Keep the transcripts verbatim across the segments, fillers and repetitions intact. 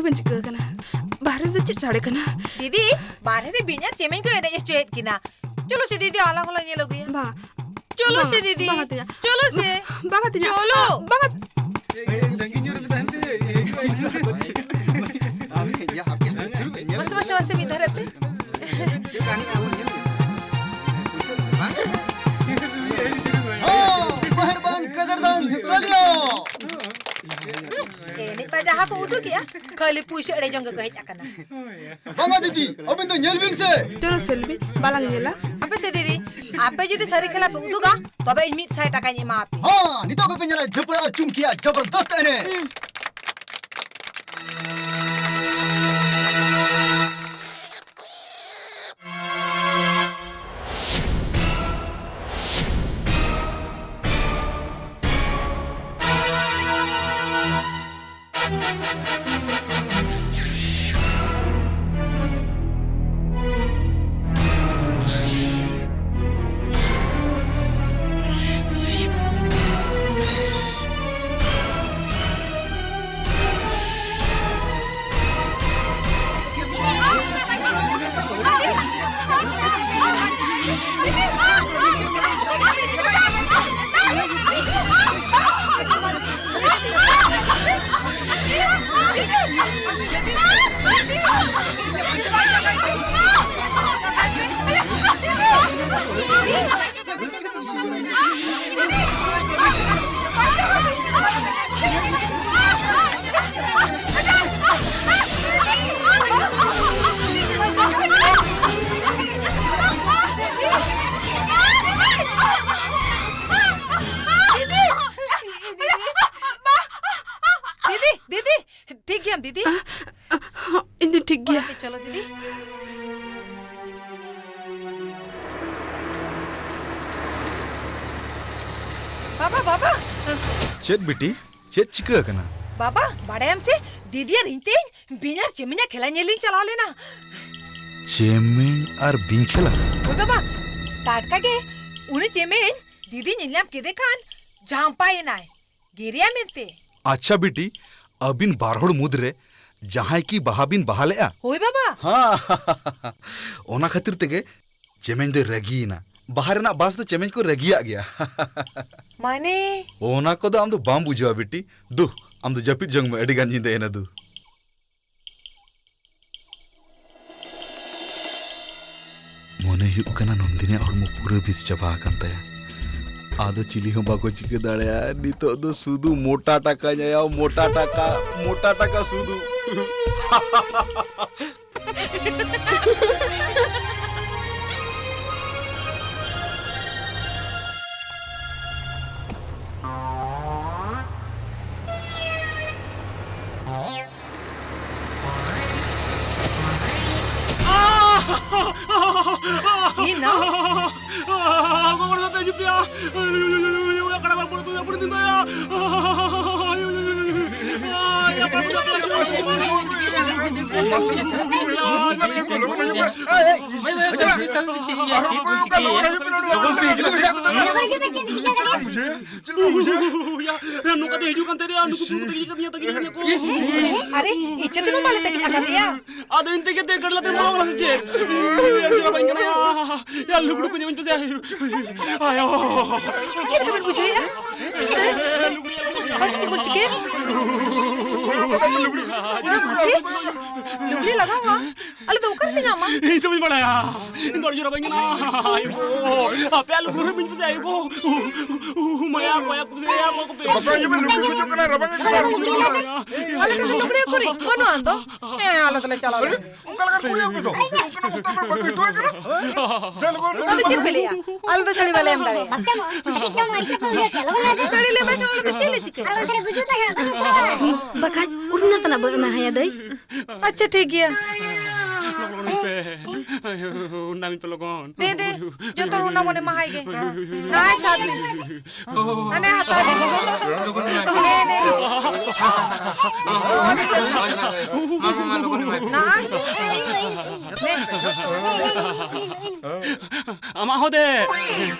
ᱵᱮᱱ ᱪᱤᱠᱟᱹ ᱠᱟᱱᱟ? ᱵᱟᱦᱨᱮ ᱨᱮ ᱪᱮᱫ ᱥᱟᱰᱮ ᱠᱟᱱᱟ? ᱫᱤᱫᱤ, ᱵᱟᱦᱨᱮ ᱨᱮ ᱵᱤᱧ ᱟᱨ ᱪᱮᱢᱮᱧ ᱠᱚ ᱮᱱᱮᱡ ᱦᱚᱪᱚᱭᱮᱫ ᱠᱤᱱᱟ᱾ ᱪᱚᱞᱚ ᱥᱮ ᱫᱤᱫᱤ, ᱟᱞᱟᱝ ᱦᱚᱸᱞᱟᱝ ᱧᱮᱞ ᱟᱹᱜᱩᱭᱟ᱾ ᱵᱟᱝ, ᱪᱚᱞᱚ ᱵᱟᱝ, ᱥᱮ ᱫᱤᱫᱤ, ᱵᱟᱝ ᱟᱹᱛᱤᱧᱟ᱾ ᱪᱚᱞᱚ ᱥᱮ᱾ ᱵᱟᱝ ᱟᱹᱛᱤᱧᱟ᱾ ᱪᱚᱞᱚ᱾ ᱵᱟᱝ ᱟᱹᱛᱤᱧᱟ᱾ ᱢᱟᱥᱮ, ᱢᱟᱥᱮ, ᱢᱟᱥᱮ, ᱢᱤᱫ ᱫᱷᱟᱨᱮ ᱯᱮ᱾ ᱦᱚᱸ, ᱢᱮᱦᱮᱨᱵᱟᱱ ᱠᱟᱫᱟᱨᱫᱟᱱ ᱛᱟᱞᱤᱭᱟ᱾ ᱮᱱᱮᱡ ᱢᱟ ᱡᱟᱦᱟᱸ ᱠᱚ ᱩᱫᱩᱜᱮᱜᱼᱟ, ᱠᱷᱟᱹᱞᱤ ᱯᱩᱭᱥᱟᱹ ᱮᱲᱮ ᱡᱚᱝ ᱜᱮᱠᱚ ᱦᱮᱡ ᱟᱠᱟᱱᱟ᱾ ᱵᱟᱝᱟ ᱫᱤᱫᱤ, ᱟᱹᱵᱤᱱ ᱫᱚ ᱧᱮᱞ ᱵᱤᱱ ᱥᱮ᱾ ᱪᱚᱞᱚ ᱥᱮᱞᱵᱤ, ᱵᱟᱞᱟᱝ ᱧᱮᱞᱟ᱾ ᱟᱯᱮ ᱥᱮ ᱫᱤᱫᱤ, ᱟᱯᱮ ᱡᱩᱫᱤ ᱥᱟᱹᱨᱤ ᱠᱷᱮᱞᱟ ᱯᱮ ᱩᱫᱩᱜᱟ, ᱛᱚᱵᱮ ᱤᱧ ᱢᱤᱫ ᱥᱟᱭ ᱴᱟᱠᱟᱧ ᱮᱢᱟ ᱟᱯᱮ᱾ ᱦᱚᱸ, ᱱᱤᱛᱚᱜ ᱜᱮᱯᱮ ᱧᱮᱞᱟ ᱡᱷᱟᱹᱯᱲᱟ ᱟᱨ ᱪᱩᱢᱠᱤᱭᱟ ᱡᱚᱵᱚᱨᱫᱚᱥᱛ ᱮᱱᱮᱡ᱾ ᱫᱤᱫᱤ! ᱫᱤᱫᱤ! ᱴᱷᱤᱠ ᱜᱮᱭᱟᱢ, ᱫᱤᱫᱤ? ᱤᱧ ᱫᱚ ᱴᱷᱤᱠ ᱜᱮᱭᱟ᱾ ᱚᱲᱟᱜ ᱛᱮ ᱪᱚᱞᱚ, ᱫᱤᱫᱤ᱾ ᱵᱟᱵᱟ, ᱵᱟᱵᱟ! ᱪᱮᱫ ᱵᱤᱴᱤ? ᱪᱮᱫ ᱪᱤᱠᱟᱹ ᱟᱠᱟᱱᱟ? ᱵᱟᱵᱟ, ᱵᱟᱲᱟᱭᱟᱢ ᱥᱮ, ᱫᱤᱫᱤ ᱟᱨ ᱤᱧ ᱛᱮᱦᱮᱧ ᱵᱤᱧ ᱟᱨ ᱪᱮᱢᱮᱧᱟᱜ ᱠᱷᱮᱞᱟ ᱧᱮᱞ ᱞᱤᱧ ᱪᱟᱞᱟᱣ ᱞᱮᱱᱟ᱾ ᱪᱮᱢᱮᱧ ᱟᱨ ᱵᱤᱧ ᱠᱷᱮᱞᱟ? ᱦᱳᱭ ᱵᱟᱵᱟ, ᱴᱟᱴᱠᱟ ᱜᱮ ᱩᱱᱤ ᱪᱮᱢᱮᱧ ᱫᱤᱫᱤ ᱧᱮᱞ ᱧᱟᱢ ᱠᱮᱫᱮ ᱠᱷᱟᱱ ᱡᱷᱟᱢᱯᱟᱭᱮᱱᱟᱭ᱾ ᱜᱮᱨᱮᱭᱟ ᱢᱮᱱᱛᱮ᱾ ᱟᱪᱪᱷᱟ ᱵᱤᱴᱤ, ᱟᱹᱵᱤᱱ ᱵᱟᱨ ᱦᱚᱲ ᱢᱩᱫᱽᱨᱮ ᱡᱟᱦᱟᱸᱭ ᱠᱤ ᱵᱟᱦᱟ ᱵᱤᱱ ᱵᱟᱦᱟ ᱞᱮᱜᱼᱟ? ᱦᱳᱭ ᱵᱟᱵᱟ᱾ ᱦᱮᱸ᱾ ᱚᱱᱟ ᱠᱷᱟᱹᱛᱤᱨ ᱛᱮᱜᱮ ᱪᱮᱢᱮᱧ ᱫᱚᱭ ᱨᱟᱹᱜᱤᱭᱮᱱᱟ᱾ ᱵᱟᱦᱟ ᱨᱮᱱᱟᱜ ᱵᱟᱥ ᱫᱚ ᱪᱮᱢᱮᱧ ᱠᱚ ᱨᱟᱹᱜᱤᱭᱟᱜ ᱜᱮᱭᱟ᱾ ᱢᱟᱱᱮ? ᱚᱱᱟ ᱠᱚᱫᱚ ᱟᱢ ᱫᱚ ᱵᱟᱢ ᱵᱩᱡᱷᱟᱹᱣᱟ ᱵᱤᱴᱤ᱾ ᱫᱩ, ᱟᱢ ᱫᱚ ᱡᱟᱹᱯᱤᱫ ᱡᱚᱝ ᱢᱮ, ᱟᱹᱰᱤ ᱜᱟᱱ ᱧᱤᱫᱟᱹᱭᱮᱱᱟ ᱫᱩ᱾ ᱢᱚᱱᱮ ᱦᱩᱭᱩᱜ ᱠᱟᱱᱟ ᱱᱚᱱᱫᱤᱱᱤᱭᱟᱜ ᱦᱚᱲᱢᱚ ᱯᱩᱨᱟᱹ ᱵᱮᱥ ᱪᱟᱵᱟ ᱟᱠᱟᱱ ᱛᱟᱭᱟ᱾ ᱟᱫᱚ ᱪᱤᱞᱤ ᱦᱚᱸ ᱵᱟᱠᱚ ᱪᱤᱠᱟᱹ ᱫᱟᱲᱮᱭᱟᱜᱼᱟ᱾ ᱱᱤᱛᱚᱜ ᱫᱚ ᱥᱩᱫᱷᱩ ᱢᱚᱴᱟ ᱴᱟᱠᱟ ᱧᱟᱭᱟ, ᱢᱚᱴᱟ ᱴᱟᱠᱟ, ᱢᱚᱴᱟ ᱴᱟᱠᱟ ᱥᱩᱫᱷᱩ᱾ ᱤᱧ ᱱᱟ? ᱜᱚᱜᱚ ᱦᱚᱲ ᱵᱟᱯᱮ ᱦᱤᱡᱩᱜ ᱯᱮᱭᱟ᱾ ᱚᱠᱟᱴᱟᱜ ᱵᱟᱝ ᱯᱩᱨᱟᱹ ᱯᱩᱨᱟᱹ ᱫᱤᱱ ᱫᱚᱭᱟ᱾ ᱞᱚᱜᱚᱱ ᱯᱮ ᱦᱤᱡᱩᱜᱼᱟ᱾ ᱪᱮᱫ ᱮᱢ ᱵᱩᱡᱷᱟᱹᱣᱟ? ᱭᱟ, ᱱᱚᱝᱠᱟ ᱛᱮ ᱦᱤᱡᱩᱜ ᱠᱟᱱ ᱛᱟᱦᱮᱸ, ᱱᱩᱠᱩ ᱥᱩᱨ ᱛᱮ ᱤᱭᱟᱹ ᱠᱟᱛᱮ ᱤᱭᱟᱹ ᱠᱚ᱾ ᱟᱨᱮ, ᱤᱪᱪᱷᱟᱹ ᱛᱮᱢᱟ ᱵᱟᱞᱮ ᱛᱟᱹᱠᱤᱡ ᱟᱠᱟᱫ ᱯᱮᱭᱟ᱾ ᱟᱫᱚ ᱤᱧ ᱛᱮᱜᱮ ᱛᱮ ᱜᱟᱹᱰᱤ ᱞᱟᱛᱮ ᱢᱟ ᱵᱟᱝ ᱪᱮᱫ? ᱤᱧ ᱫᱚ ᱵᱟᱹᱧ ᱠᱟᱱᱟ᱾ ᱭᱟ, ᱞᱩᱜᱽᱲᱤ ᱠᱚ ᱧᱟᱢᱟᱹᱧ ᱯᱮᱥᱮ᱾ ᱟᱭᱳ᱾ ᱪᱮᱫ ᱞᱮᱠᱟ ᱵᱮᱱ ᱵᱩᱡᱷᱟᱹᱣᱮᱫᱼᱟ? ᱢᱟᱥᱮ ᱪᱮᱫ ᱵᱚᱱ ᱪᱤᱠᱟᱹᱭᱟ? ᱤᱭᱟᱹ ᱢᱟᱥᱮ, ᱞᱩᱜᱽᱲᱤ ᱞᱟᱜᱟᱣᱟ᱾ ᱟᱞᱮ ᱫᱚ ᱚᱠᱟ ᱨᱮᱞᱮ ᱧᱟᱢᱟ? ᱤᱧ ᱪᱮᱫ ᱵᱟᱹᱧ ᱵᱟᱲᱟᱭᱟ᱾ ᱤᱧ ᱫᱚ ᱟᱹᱰᱤ ᱡᱳᱨ ᱵᱟᱹᱧ ᱠᱟᱱᱟ᱾ ᱟᱭᱳ ᱜᱳ, ᱟᱯᱮᱭᱟᱜ ᱞᱩᱜᱽᱲᱤ ᱨᱮ ᱵᱟᱹᱧ ᱯᱮᱥᱮ, ᱟᱭᱳ ᱜᱳ᱾ ᱢᱟᱭᱟ, ᱢᱟᱭᱟ ᱠᱚ ᱯᱮᱥᱮ, ᱢᱟᱭᱟ ᱠᱚ ᱯᱮᱥᱮ᱾ ᱵᱟᱵᱟ, ᱤᱧ ᱢᱟ ᱞᱩᱜᱽᱲᱤ ᱠᱚ ᱦᱤᱡᱩᱜ ᱠᱟᱱᱟ, ᱨᱟᱵᱟᱝ ᱠᱟᱱᱟ᱾ ᱟᱞᱮ ᱫᱚ ᱞᱩᱜᱽᱲᱤ ᱚᱠᱚᱨᱤᱡ ᱵᱟᱹᱱᱩᱜᱼᱟ ᱫᱚ᱾ ᱦᱮᱸ, ᱟᱞᱮ ᱫᱚᱞᱮ ᱪᱟᱞᱟᱣ ᱞᱮᱱ᱾ ᱚᱱᱠᱟ ᱞᱮᱠᱟᱱ ᱠᱩᱲᱤ ᱟᱹᱜᱩ ᱫᱚ᱾ ᱚᱱᱠᱟᱱᱟᱜ ᱚᱵᱚᱥᱛᱟ ᱯᱮ ᱵᱟᱹᱜᱤ ᱦᱚᱴᱚ ᱟᱭ ᱠᱟᱱᱟ᱾ ᱫᱮᱱ ᱠᱚ ᱟᱫᱚ ᱪᱮᱫ ᱯᱮ ᱞᱟᱹᱭᱟ? ᱟᱞᱮ ᱫᱚ ᱥᱟᱹᱲᱤ ᱵᱟᱞᱮ ᱮᱢ ᱫᱟᱲᱮᱭᱟᱜᱼᱟ᱾ ᱥᱟᱹᱲᱤ ᱞᱮ ᱮᱢᱟᱭ ᱠᱷᱟᱱ ᱟᱞᱮ ᱫᱚ ᱪᱮᱫ ᱞᱮ ᱪᱤᱠᱟᱹᱭᱟ? ᱵᱟᱠᱷᱟᱡ ᱩᱰᱷᱱᱟ ᱛᱟᱱᱟᱜ ᱵᱚ ᱮᱢᱟ ᱦᱟᱭᱟ ᱫᱟᱹᱭ᱾ ᱟᱪᱪᱷᱟ, ᱴᱷᱤᱠ ᱜᱮᱭᱟ᱾ ᱞᱚᱜᱚᱱ ᱯᱮ᱾ ᱩᱰᱱᱟ ᱢᱤᱧ ᱯᱮ ᱞᱚᱜᱚᱱ᱾ ᱫᱮ, ᱫᱮ, ᱡᱚᱛᱚ ᱦᱚᱲ ᱚᱱᱟ ᱵᱚᱱ ᱮᱢᱟ ᱦᱟᱭ ᱜᱮ᱾ ᱱᱟᱭ ᱥᱟᱵ ᱢᱮ᱾ ᱦᱟᱱᱮ ᱦᱟᱛᱟᱣ ᱢᱮ᱾ ᱞᱚᱜᱚᱱ ᱮᱢᱟᱭ ᱯᱮ᱾ ᱱᱮ, ᱱᱮ᱾ ᱢᱟ, ᱢᱟ, ᱢᱟ, ᱞᱚᱜᱚᱱ ᱮᱢᱟᱭ ᱯᱮ᱾ ᱱᱟ᱾ ᱱᱮ᱾ ᱟᱢᱟᱜ ᱦᱚᱸ ᱫᱮ᱾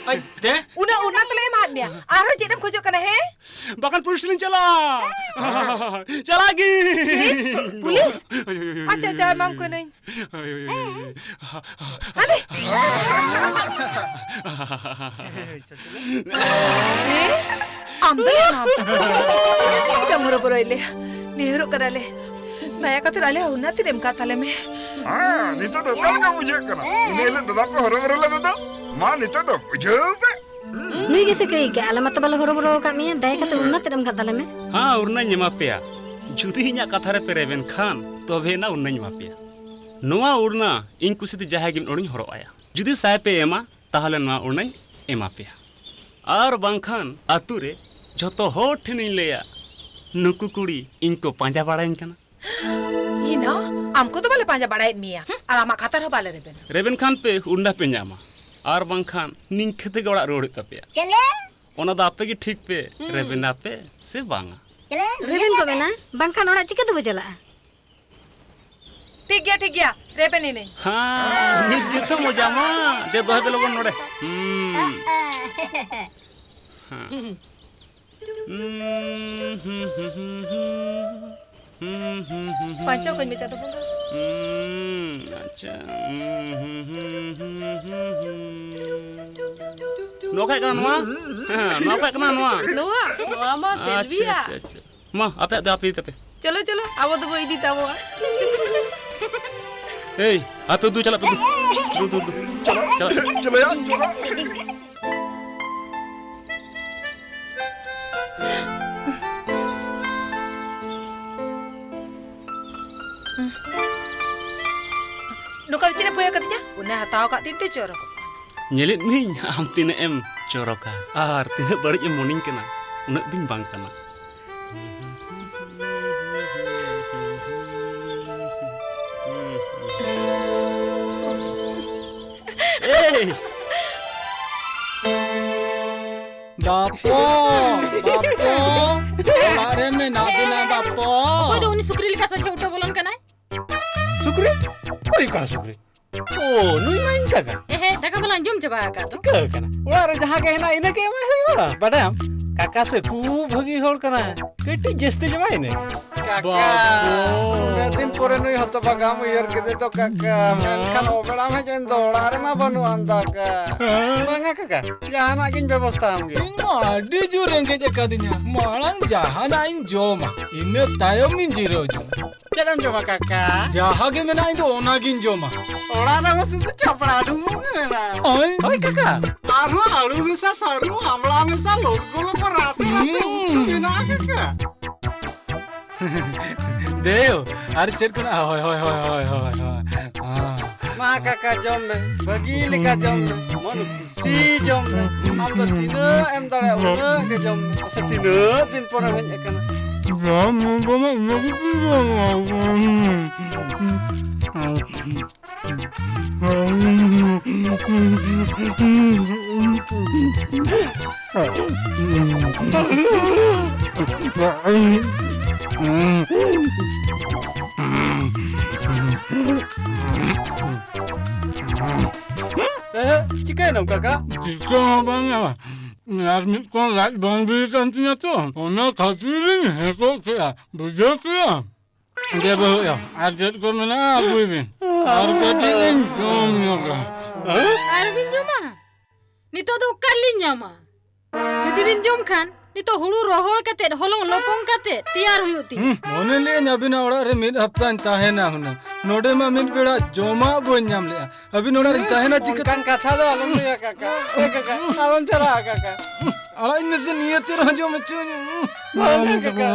ᱟᱡ ᱫᱮ? ᱩᱱᱟᱹᱜ ᱩᱨᱱᱟ ᱛᱮᱞᱮ ᱮᱢᱟᱫ ᱢᱮᱭᱟ, ᱟᱨᱦᱚᱸ ᱪᱮᱫ ᱮᱢ ᱠᱷᱚᱡᱚᱜ ᱠᱟᱱᱟ, ᱦᱮᱸ? ᱵᱟᱠᱷᱟᱱ ᱯᱩᱞᱤᱥ ᱴᱷᱮᱱᱤᱧ ᱪᱟᱞᱟᱜᱼᱟ᱾ ᱪᱟᱞᱟᱜ ᱜᱤᱧ᱾ ᱪᱮᱫ? ᱯᱩᱞᱤᱥ? ᱦᱳᱭ, ᱦᱳᱭ, ᱦᱳᱭ, ᱟᱪᱪᱷᱟ, ᱦᱳᱭ, ᱟᱪᱪᱷᱟ, ᱦᱳᱭ, ᱮᱢᱟᱢ ᱦᱳᱭ᱾ ᱠᱟᱹᱱᱟᱹᱧ᱾ ᱦᱳᱭ, ᱦᱳᱭ, ᱦᱳᱭ, ᱦᱳᱭ᱾ ᱦᱟᱱᱮ᱾ ᱮ? ᱟᱢ ᱫᱚ ᱮᱢᱟᱢ᱾ ᱪᱤᱠᱟᱢ ᱦᱚᱨᱚᱵᱚᱨᱚᱭᱮᱫ ᱞᱮᱭᱟ? ᱱᱮᱦᱚᱨᱚᱜ ᱠᱟᱱᱟᱞᱮ᱾ ᱫᱟᱭᱟ ᱠᱟᱛᱮ ᱟᱞᱮ ᱦᱚᱸ ᱩᱨᱱᱟ ᱛᱤᱨᱮᱢ ᱠᱟᱜ ᱛᱟᱞᱮ ᱢᱮ᱾ ᱦᱮᱸ, ᱱᱤᱛᱚᱜ ᱫᱚ ᱚᱠᱟ ᱞᱮᱠᱟ ᱵᱩᱡᱷᱟᱹᱜ ᱠᱟᱱᱟ? ᱤᱱᱟᱹ ᱦᱤᱞᱳᱜ ᱫᱟᱫᱟ ᱯᱮ ᱦᱚᱨᱚᱵᱚᱨᱚ ᱞᱮᱫᱟ ᱫᱚ? ᱢᱟ, ᱱᱤᱛᱚᱜ ᱫᱚ ᱵᱩᱡᱷᱟᱹᱣ ᱯᱮ᱾ ᱱᱩᱭ ᱜᱮᱥᱮ ᱠᱟᱹᱭ ᱠᱟᱜ, ᱟᱞᱮ ᱢᱟ ᱛᱚ ᱵᱟᱞᱮ ᱦᱚᱨᱚᱵᱚᱨᱚ ᱟᱠᱟᱫ ᱢᱮᱭᱟ, ᱫᱟᱭᱟ ᱠᱟᱛᱮ ᱩᱨᱱᱟ ᱛᱮᱫ ᱮᱢ ᱠᱟᱜ ᱛᱟᱞᱮ ᱢᱮ᱾ ᱦᱮᱸ, ᱩᱨᱱᱟᱧ ᱮᱢᱟ ᱯᱮᱭᱟ᱾ ᱡᱩᱫᱤ ᱤᱧᱟᱜ ᱠᱟᱛᱷᱟ ᱨᱮᱯᱮ ᱨᱮᱵᱮᱱ ᱠᱷᱟᱱ, ᱛᱚᱵᱮ ᱮᱱᱟ ᱩᱨᱱᱟᱧ ᱮᱢᱟ ᱯᱮᱭᱟ᱾ ᱱᱚᱣᱟ ᱩᱨᱱᱟ ᱤᱧ ᱠᱩᱥᱤᱛᱮ ᱡᱟᱦᱟᱸᱭ ᱜᱮ ᱢᱤᱫ ᱦᱚᱲᱤᱧ ᱦᱚᱨᱚᱜ ᱟᱭᱟ᱾ ᱡᱩᱫᱤ ᱥᱟᱭ ᱯᱮ ᱮᱢᱟ, ᱛᱟᱦᱚᱞᱮ ᱱᱚᱣᱟ ᱩᱨᱱᱟᱧ ᱮᱢᱟ ᱯᱮᱭᱟ᱾ ᱟᱨ ᱵᱟᱝᱠᱷᱟᱱ ᱟᱛᱩ ᱨᱮ ᱡᱷᱚᱛᱚ ᱦᱚᱲ ᱴᱷᱮᱱᱤᱧ ᱞᱟᱹᱭᱟ, ᱱᱩᱠᱩ ᱠᱩᱲᱤ ᱤᱧ ᱠᱚ ᱯᱟᱸᱡᱟ ᱵᱟᱲᱟᱧ ᱠᱟᱱᱟ᱾ ᱦᱤᱱᱟ, ᱟᱢ ᱠᱚᱫᱚ ᱵᱟᱞᱮ ᱯᱟᱸᱡᱟ ᱵᱟᱲᱟᱭᱮᱫ ᱢᱮᱭᱟ᱾ ᱟᱨ ᱟᱢᱟᱜ ᱠᱟᱛᱷᱟ ᱨᱮᱦᱚᱸ ᱵᱟᱞᱮ ᱨᱮᱵᱮᱱᱟ᱾ ᱨᱮᱵᱮᱱ ᱠᱷᱟᱱ ᱯᱮ ᱩᱨᱱᱟ ᱯᱮ ᱧᱟᱢᱟ, ᱟᱨ ᱵᱟᱝᱠᱷᱟᱱ ᱱᱤᱝᱠᱟᱹ ᱛᱮᱜᱮ ᱚᱲᱟᱜ ᱨᱩᱣᱟᱹᱲ ᱦᱩᱭᱩᱜ ᱛᱟᱯᱮᱭᱟ᱾ ᱪᱮᱞᱮ? ᱚᱱᱟ ᱫᱚ ᱟᱯᱮ ᱜᱮ ᱴᱷᱤᱠ ᱯᱮ ᱦᱩᱸ᱾ ᱨᱮᱵᱮᱱᱟ ᱯᱮ ᱥᱮ ᱵᱟᱝᱟ᱾ ᱪᱮᱞᱮ? ᱨᱮᱵᱮᱱ ᱠᱚ ᱢᱮᱱᱟ, ᱵᱟᱝᱠᱷᱟᱱ ᱚᱲᱟᱜ ᱪᱤᱠᱟᱹ ᱛᱮᱵᱚ ᱪᱟᱞᱟᱜᱼᱟ? ᱴᱷᱤᱠ ᱜᱮᱭᱟ, ᱴᱷᱤᱠ ᱜᱮᱭᱟ, ᱨᱮᱵᱮᱱ ᱮᱱᱟᱹᱧ᱾ ᱦᱮᱸ, ᱱᱤᱛ ᱜᱮᱛᱚ ᱢᱚᱡᱟ ᱢᱟ᱾ ᱫᱮ, ᱫᱚᱦᱚᱭ ᱯᱮ ᱞᱚᱜᱚᱱ ᱱᱚᱰᱮ᱾ ᱦᱩᱸ᱾ ᱦᱮᱸ᱾ ᱯᱟᱸᱪᱚ ᱠᱚᱧ ᱢᱮᱪᱟ ᱫᱚ ᱵᱚᱸᱜᱟ᱾ ᱦᱩᱸ, ᱟᱪᱪᱷᱟ᱾ ᱱᱚᱣᱟ ᱠᱷᱟᱡ ᱠᱟᱱᱟ ᱱᱚᱣᱟ? ᱦᱮᱸ, ᱱᱚᱣᱟ ᱠᱷᱟᱡ ᱠᱟᱱᱟ ᱱᱚᱣᱟ? ᱱᱚᱣᱟ? ᱱᱚᱣᱟ ᱢᱟ ᱟᱪᱪᱷᱟ, ᱥᱮᱞᱵᱤᱭᱟ᱾ ᱟᱪᱪᱷᱟ, ᱟᱪᱪᱷᱟ᱾ ᱢᱟ, ᱟᱯᱮᱭᱟᱜ ᱫᱚ ᱟᱯᱮ ᱤᱫᱤ ᱛᱟᱯᱮ᱾ ᱪᱚᱞᱚ, ᱪᱚᱞᱚ, ᱟᱵᱚ ᱫᱚᱵᱚ ᱤᱫᱤ ᱛᱟᱵᱚᱣᱟ᱾ ᱮᱭ, ᱟᱯᱮ ᱫᱩ ᱪᱟᱞᱟᱜ ᱯᱮ, ᱫᱩ, ᱫᱩ, ᱫᱩ, ᱫᱩ᱾ ᱪᱟᱞᱟᱜ, ᱪᱟᱞᱟᱜ᱾ ᱪᱚᱞᱚᱭᱟ, ᱪᱚᱞᱚ᱾ ᱱᱚᱝᱠᱟ ᱫᱚ ᱪᱮᱫ ᱮᱢ ᱠᱚᱭᱚᱜ ᱠᱟᱫᱤᱧᱟ? ᱚᱱᱟ ᱦᱟᱛᱟᱣ ᱟᱠᱟᱫ ᱛᱤᱧ ᱛᱮ ᱪᱚᱨᱚᱠᱚᱜ ᱠᱟᱱᱟ᱾ ᱧᱮᱞᱮᱫ ᱢᱤᱭᱟᱹᱧ ᱟᱢ ᱛᱤᱱᱟᱹᱜ ᱮᱢ ᱪᱚᱨᱚᱠᱟ, ᱟᱨ ᱛᱤᱱᱟᱹᱜ ᱵᱟᱹᱲᱤᱡ ᱮᱢ ᱢᱚᱱᱮᱧ ᱠᱟᱱᱟ, ᱩᱱᱟᱹᱜ ᱫᱚᱧ ᱵᱟᱝ ᱠᱟᱱᱟ᱾ ᱮᱭ! ᱵᱟᱯᱚ, ᱵᱟᱯᱚ, ᱚᱲᱟᱜ ᱨᱮ ᱢᱮᱱᱟᱜ ᱵᱮᱱᱟ ᱵᱟᱯᱚ? ᱚᱠᱚᱭ ᱫᱚ ᱩᱱᱤ ᱥᱩᱠᱨᱤ ᱞᱮᱠᱟ ᱥᱚᱡᱷᱮ ᱩᱴᱟᱹ ᱵᱚᱞᱚᱱ ᱠᱟᱱᱟᱭ? ᱥᱩᱠᱨᱤ? ᱚᱠᱚᱭ ᱠᱟᱱᱟ ᱥᱩᱠᱨᱤ? ᱳ, ᱱᱩᱭ ᱢᱟ ᱤᱧ ᱠᱟᱠᱟ᱾ ᱮᱦᱮ, ᱫᱟᱠᱟ ᱢᱟᱞᱟᱝ ᱡᱚᱢ ᱪᱟᱵᱟ ᱟᱠᱟᱫ ᱫᱚ᱾ ᱪᱤᱠᱟᱹ ᱠᱟᱱᱟ? ᱚᱲᱟᱜ ᱨᱮ ᱡᱟᱦᱟᱸ ᱜᱮ ᱦᱮᱱᱟᱜ, ᱤᱱᱟᱹ ᱜᱮ ᱮᱢᱟᱭ ᱦᱩᱭᱩᱜᱼᱟ᱾ ᱵᱟᱰᱟᱭᱟᱢ, ᱠᱟᱠᱟ ᱥᱮ ᱠᱷᱩᱵ ᱵᱷᱟᱹᱜᱤ ᱦᱚᱲ ᱠᱟᱱᱟᱭ᱾ ᱠᱟᱹᱴᱤᱡ ᱡᱟᱹᱥᱛᱤ ᱡᱚᱢᱟᱭ ᱤᱱᱟᱹ᱾ ᱠᱟᱠᱟ, ᱵᱟᱵᱚ᱾ ᱩᱱᱟᱹᱜ ᱫᱤᱱ ᱯᱚᱨᱮ ᱱᱩᱭ ᱦᱚᱛᱚ ᱵᱟᱜᱟᱢ ᱩᱭᱦᱟᱹᱨ ᱠᱮᱫᱮ ᱫᱚ ᱠᱟᱠᱟ᱾ ᱦᱮᱸ᱾ ᱢᱮᱱᱠᱷᱟᱱ ᱚᱵᱮᱲᱟᱢ ᱦᱮᱡ ᱮᱱ ᱫᱚ, ᱚᱲᱟᱜ ᱨᱮᱢᱟ ᱵᱟᱹᱱᱩᱜ ᱟᱱ ᱫᱟᱠᱟ᱾ ᱦᱮᱸ᱾ ᱵᱟᱝᱟ ᱠᱟᱠᱟ, ᱡᱟᱦᱟᱱᱟᱜ ᱜᱤᱧ ᱵᱮᱵᱚᱥᱛᱷᱟ ᱟᱢ ᱜᱮ᱾ ᱤᱧ ᱢᱟ ᱟᱹᱰᱤ ᱡᱳᱨ ᱨᱮᱸᱜᱮᱡ ᱟᱠᱟᱫᱤᱧᱟ᱾ ᱢᱟᱲᱟᱝ ᱡᱟᱦᱟᱱᱟᱜ ᱤᱧ ᱡᱚᱢᱟ, ᱤᱱᱟᱹ ᱛᱟᱭᱚᱢ ᱤᱧ ᱡᱤᱨᱟᱹᱣ ᱡᱚᱝᱟ᱾ ᱪᱮᱫ ᱮᱢ ᱡᱚᱢᱟ ᱠᱟᱠᱟ? ᱡᱟᱦᱟᱸ ᱜᱮ ᱢᱮᱱᱟᱜ, ᱤᱧ ᱫᱚ ᱚᱱᱟᱜᱤᱧ ᱡᱚᱢᱟ᱾ ᱚᱲᱟᱜ ᱨᱮ ᱢᱟ ᱥᱩᱫᱷᱩ ᱪᱟᱯᱲᱟ ᱰᱩᱢᱵᱩᱜ ᱜᱮ ᱢᱮᱱᱟᱜᱼᱟ᱾ ᱦᱳᱭ᱾ ᱦᱳᱭ ᱠᱟᱠᱟ᱾ ᱟᱨᱦᱚᱸ ᱟᱹᱞᱩ ᱢᱮᱥᱟ ᱥᱟᱹᱨᱩ, ᱟᱢᱲᱟ ᱢᱮᱥᱟ ᱞᱳᱴ ᱜᱳᱞᱳ ᱠᱚ ᱨᱟᱥᱮ ᱨᱟᱥᱮ ᱦᱩᱸ᱾ ᱩᱛᱩ ᱢᱮᱱᱟᱜᱼᱟ ᱠᱟᱠᱟ᱾ ᱫᱮᱣ, ᱟᱨ ᱪᱮᱫ ᱠᱚ ᱢᱮᱱᱟᱜᱼᱟ? ᱦᱳᱭ, ᱦᱳᱭ, ᱦᱳᱭ᱾ ᱦᱮᱸ᱾ ᱢᱟ ᱠᱟᱠᱟ ᱡᱚᱢ ᱢᱮ, ᱵᱷᱟᱹᱜᱤ ᱞᱮᱠᱟ ᱡᱚᱢ ᱢᱮ, ᱢᱚᱱ ᱠᱩᱥᱤ ᱡᱚᱢ ᱢᱮ᱾ ᱟᱢ ᱫᱚ ᱛᱤᱱᱟᱹᱜ ᱮᱢ ᱫᱟᱲᱮᱭᱟᱜᱼᱟ ᱩᱱᱟᱹᱜ ᱜᱮ ᱡᱚᱢ ᱢᱮ᱾ ᱢᱟᱥᱮ ᱛᱤᱱᱟᱹᱜ ᱫᱤᱱ ᱯᱚᱨᱮᱢ ᱦᱮᱡ ᱟᱠᱟᱱᱟ? ᱡᱚᱢ ᱧᱩ ᱠᱚᱢᱟ ᱤᱱᱟᱹ ᱠᱚᱜᱮ ᱡᱚᱢ᱾ ᱮ, ᱪᱤᱠᱟᱹᱭᱮᱱᱟᱢ ᱠᱟᱠᱟ? ᱪᱤᱠᱟᱹ ᱦᱚᱸ ᱵᱟᱝᱟ᱾ ᱟᱨ ᱢᱤᱫ ᱠᱚᱱ ᱞᱟᱡ ᱵᱟᱝ ᱵᱤ ᱠᱟᱱ ᱛᱤᱧᱟ ᱛᱚ, ᱚᱱᱟ ᱠᱷᱟᱹᱛᱤᱨ ᱤᱧ ᱦᱮᱸᱠᱚᱜ ᱠᱮᱜᱼᱟ, ᱵᱩᱡᱷᱟᱹᱣ ᱠᱮᱜᱼᱟᱢ? ᱡᱮ ᱵᱟᱹᱦᱩ ᱮᱨᱟ, ᱟᱨ ᱪᱮᱫ ᱠᱚ ᱢᱮᱱᱟᱜᱼᱟ ᱟᱹᱜᱩᱭ ᱵᱤᱱ, ᱟᱨ ᱠᱟᱹᱴᱤᱡ ᱞᱤᱧ ᱡᱚᱢ ᱧᱚᱜᱟ᱾ ᱟᱨ ᱵᱤᱱ ᱡᱚᱢᱟ? ᱱᱤᱛᱚᱜ ᱫᱚ ᱚᱠᱟ ᱨᱮᱞᱤᱧ ᱧᱟᱢᱟ? ᱡᱩᱫᱤ ᱵᱤᱱ ᱡᱚᱢ ᱠᱷᱟᱱ, ᱱᱤᱛᱚᱜ ᱦᱩᱲᱩ ᱨᱚᱦᱚᱲ ᱠᱟᱛᱮᱫ ᱦᱚᱞᱚᱝ ᱞᱚᱯᱚᱝ ᱠᱟᱛᱮᱫ ᱛᱮᱭᱟᱨ ᱦᱩᱭᱩᱜ ᱛᱤᱧᱟ᱾ ᱦᱩᱸ, ᱢᱚᱱᱮ ᱞᱮᱫᱟᱹᱧ ᱟᱹᱵᱤᱱᱟᱜ ᱚᱲᱟᱜ ᱨᱮ ᱢᱤᱫ ᱦᱟᱯᱛᱟᱧ ᱛᱟᱦᱮᱱᱟ ᱦᱩᱱᱟᱹᱝ᱾ ᱱᱚᱰᱮ ᱢᱟ ᱢᱤᱫ ᱵᱮᱲᱟ ᱡᱚᱢᱟᱜ ᱵᱟᱹᱧ ᱧᱟᱢ ᱞᱮᱜᱼᱟ᱾ ᱟᱹᱵᱤᱱ ᱚᱲᱟᱜ ᱨᱤᱧ ᱛᱟᱦᱮᱱᱟ ᱪᱤᱠᱟᱹᱛᱮ? ᱚᱱᱠᱟᱱ ᱠᱟᱛᱷᱟ ᱫᱚ ᱟᱞᱚᱢ ᱞᱟᱹᱭᱟ ᱠᱟᱠᱟ᱾ ᱮ ᱠᱟᱠᱟ, ᱟᱞᱚᱢ ᱪᱟᱞᱟᱜᱼᱟ ᱠᱟᱠᱟ᱾ ᱟᱲᱟᱜ ᱤᱧ ᱢᱮᱥᱮ, ᱱᱤᱭᱟᱹᱛᱮ ᱨᱮᱦᱚᱸ ᱡᱚᱢ ᱦᱚᱪᱚᱧ᱾ ᱵᱟᱝ ᱠᱟᱠᱟ᱾